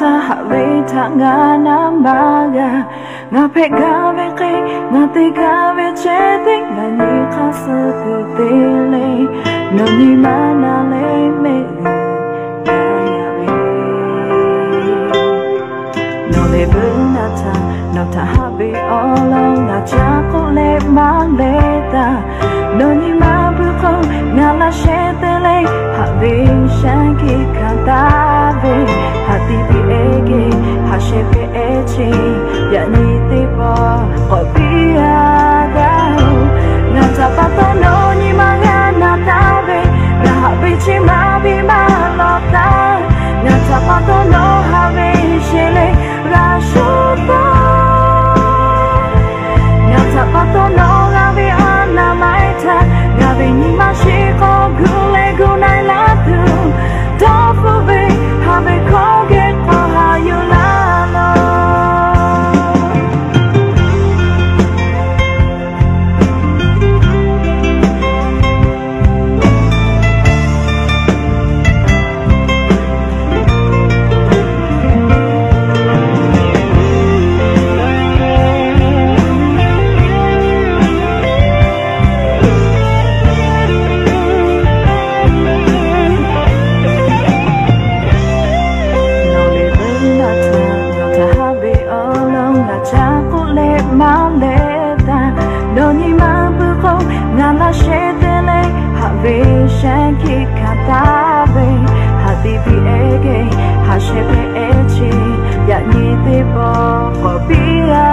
Haꞈ ve htaꞈ ngaˬ naˍ maˇ g'a. Ngaˬ hpehꞈ gaˇ ve hk'e, ngaˬ te gaˇ ve chehˇ teˇ, ngaˬ nyi hk'aˇ suh tuˬ te le. Nawˬ nyi ma naˍ le mehˆ g'uiˬ g'a yaꞈ ve. Nawˬ lehˬ beuꞈ naˍ htaꞈ, nawˬ htaꞈ haꞈ ve awˬ lawn ngaˬ ca k'oˆ leh maˇ leh taˇ. Nawˬ nyi ma pui k'o, ngaˬ laꞈ sheh te le, haꞈ ve shaˉ hkiˆ hkanˍ taˍ ve, haꞈ tiꞈ piˇ ehˉ geh, haꞈ sheh pehˇ ehˉ chi, yaꞈ nyi teˇ pawˆ k'awꞈ piˇ a gaˇ-oˬ. Ngaˬ htaꞈ pa taw nawˬ nyi ma g'a naˍ taˍ ve, ngaˬ haꞈ ve chi maˇ biˇ maˇ lawˬ taˍ. Ngaˬ htaꞈ pa taw nawˬ haꞈ ve shehˍ leh g'a shuˍ taˍ. Ngaˬ htaꞈ pa taw nawˬ g'a ve a naˍ maˇ htaꞈ, ngaˬ ve nyi ma shiˍ k'awꞈ gu leh gu na-e laˇ tuˬ, dawˇ hpfuhˆ ve haꞈ ve hkawˇ geh k'awꞈ haꞈ yuˬ laˇ lawˬ. Nawˬ lehˬ beuꞈ naˍ htaꞈ, nawˬ htaꞈ haꞈ ve awˬ lawn ngaˬ ca k'oˆ leh maˇ leh taˇ. Nawˬ nyi ma pui k'o, ngaˬ laꞈ sheh te leh haꞈ ve shaˉ hkiˆ hkanˍ taˍ ve, haꞈ tiꞈ piˇ ehˉ geh, haꞈ sheh pehˇ ehˉ chi, yaꞈ nyi teˇ pawˆ k'awꞈ piˇ a